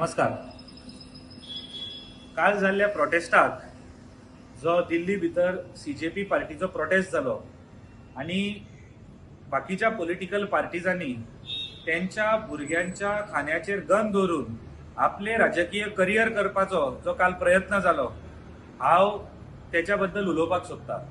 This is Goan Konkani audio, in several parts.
नमस्कार. काल जाल्ल्या प्रोटेस्टाक, जो दिल्ली भितर सीजेपी पार्टीचो प्रोटेस्ट जालो आनी बाकीच्या पॉलिटिकल पार्टीजांनी तेंच्या भुरग्यांच्या खांद्याचेर गन दवरून आपले राजकीय करियर करपाचो जो काल प्रयत्न जालो, हांव तेच्या बद्दल उलोवपाक सोदता.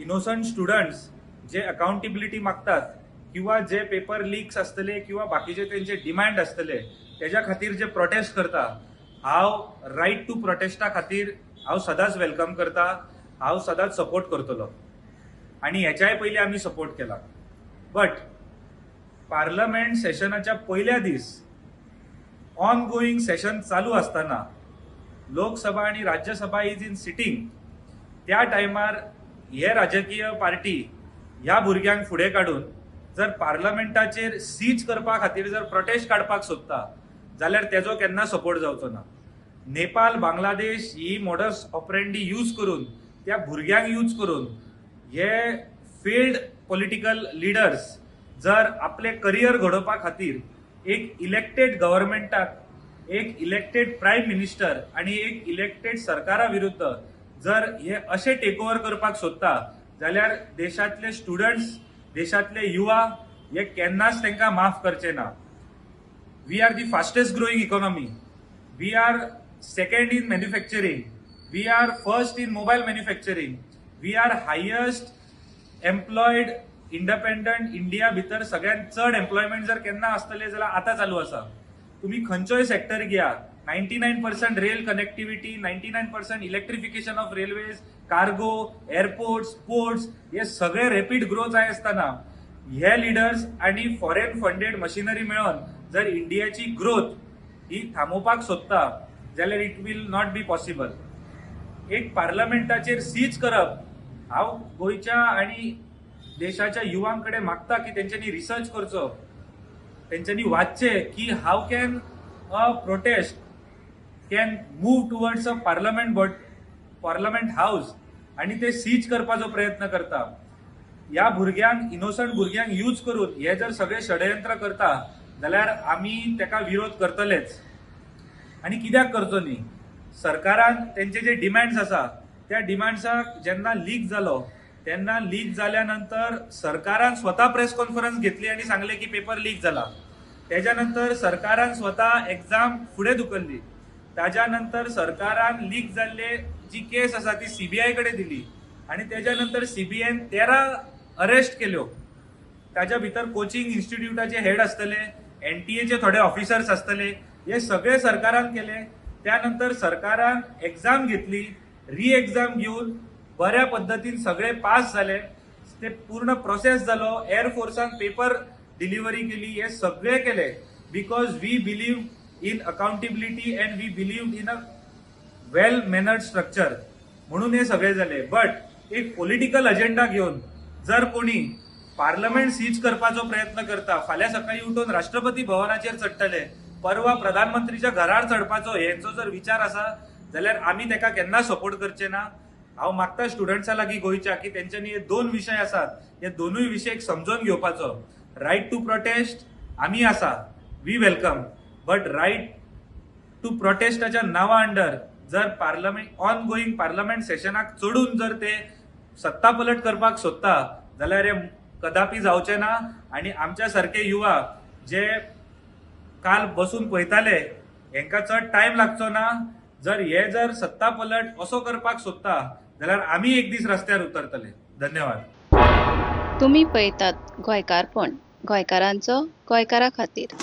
इनोसंट स्टुडंट्स जे अकाउंटेबिलिटी मागतात किंवा जे पेपर लिक्स आसतले किंवा बाकीचे तेंचे डिमांड आसतले, तेज्या खातीर जे प्रोटेस्ट करता, हांव रायट टू प्रोटेस्टा खातीर हांव सदांच welcome करता. हांव सदांच सपोर्ट करतलो आनी हेच्याय पयलीं आमी सपोर्ट केला. बट पार्लमेंट सेशनाच्या पयल्या दीस, ऑन गोईंग सेशन चालू आसतना, लोकसभा आनी राज्यसभा is in sitting, त्या टायमार हे राजकीय पार्टी ह्या भुरग्यांक फुडें काडून जर पार्लमेंटाचेर सीज करपा खातीर जर प्रोटेस्ट काडपाक सोदता जाल्यार तेजो केन्ना सपोर्ट जावचो ना. नेपाल, बांगलादेश ही मॉडस ऑपरेंडी यूज करून, त्या भुरग्यांक यूज करून हे फेल्ड पॉलिटिकल लिडर्स जर आपले करियर घडोवपा खातीर एक इलेक्टेड गव्हर्मेंटाक, एक इलेक्टेड प्रायम मिनिस्टर आनी एक इलेक्टेड सरकारा विरुद्ध जर हे अशे टेकओवर करपाक सोदता जाल्यार देशांतले स्टुडंट्स, देशांतले युवा हे केन्नाच तांकां माफ करचे ना. We are the fastest growing economy. We are second in manufacturing. We are first in mobile manufacturing. We are highest employed independent. India भितर सगळ्यात चड एम्प्लॉयमेंट जर केन्ना आसतले जाल्यार आतां चालू आसा. तुम्ही खंयचोय सेक्टर घेया, 99% rail connectivity, 99% electrification of railways, cargo, airports, ports, हे सगळे रॅपीड ग्रोथ जाय आसतना हे लिडर्स आणि फॉरेन फंडेड मशिनरी मेळोन जर इंडियाची ग्रोथ ही थांबोवपाक सोदता जाल्यार it will not be possible. एक पार्लमेंटाचेर सीज करप, हांव गोंयच्या आणि देशाच्या युवां कडेन मागता की तेंच्यांनी रिसर्च करचो, तेंच्यांनी वाचचें की how can a protest can move towards a parliament, but parliament house आणि ते सीज करपाचो प्रयत्न करता. ह्या भुरग्यांक, इनोसंट भुरग्यांक यूज करून हे जर सगळे षडयंत्र करता जाल्यार आमी तेका विरोध करतलेच. आनी कित्याक करचो न्ही? सरकारान तेंचे जे डिमांड्स आसा, त्या डिमांड्साक जेन्ना लीक जालो, तेन्ना लीक जाल्या नंतर सरकारान स्वता प्रेस कॉन्फरन्स घेतली आनी सांगलें की पेपर लीक जाला. तेज्या नंतर सरकारान स्वता एग्जाम फुडें धुकल्ली. ताज्या नंतर सरकारान लीक जाल्ले जी केस आसा ती सीबीआय कडेन दिली आनी तेज्या नंतर सीबीआयन 13 अरेस्ट केल्यो. ताच्या भितर कोचिंग इन्स्टिट्यूटाचे हेड आसतले, एनटीएचे थोडे ऑफिसर्स आसतले. हे सगळे सरकारान केले. त्यानंतर सरकारान एग्जाम घेतली. री एग्जाम घेवन बऱ्या पद्दतीन सगळे पास जाले. ते पूर्ण प्रोसेस जालो. एअरफोर्सान पेपर डिलिव्हरी केली. हे सगळे केले because we believe in accountability and we believe in a well mannered structure, म्हणून हे सगळे जाले. बट एक पॉलिटिकल अजेंडा घेवन जर कोणी पार्लमेंट सीज करपाचो प्रयत्न करता, फाल्यां सकाळी उठून राष्ट्रपती भवनाचेर चडटले, परवा प्रधानमंत्रीच्या घरार चडपाचो हेंचो जर विचार आसा जाल्यार आमी तेका केन्ना सपोर्ट करचे ना. हांव मागता स्टुडंट्सां लागीं गोंयच्या की तेंच्यांनी हे दोन विशय आसात, हे दोनूय विशय समजून घेवपाचो. रायट टू प्रोटेस्ट आमी आसा, we welcome, but right to प्रोटेस्टाच्या नांवा अंडर जर पार्लमेंट, ऑन गोईंग पार्लमेंट सेशनाक चडून जर ते सत्ता पलट करपाक सोदता जाल्यार हे कदापी जावचे ना. आनी आमच्या सारके युवा जे काल बसून पळयताले, हेंकां चड टायम लागचो ना. जर हे जर सत्ता पलट असो करपाक सोदता जाल्यार आमी एक दीस रस्त्यार उतरतले. धन्यवाद. तुमी पळयतात गोंयकारपण, गोंयकारांचो गोंयकारा खातीर.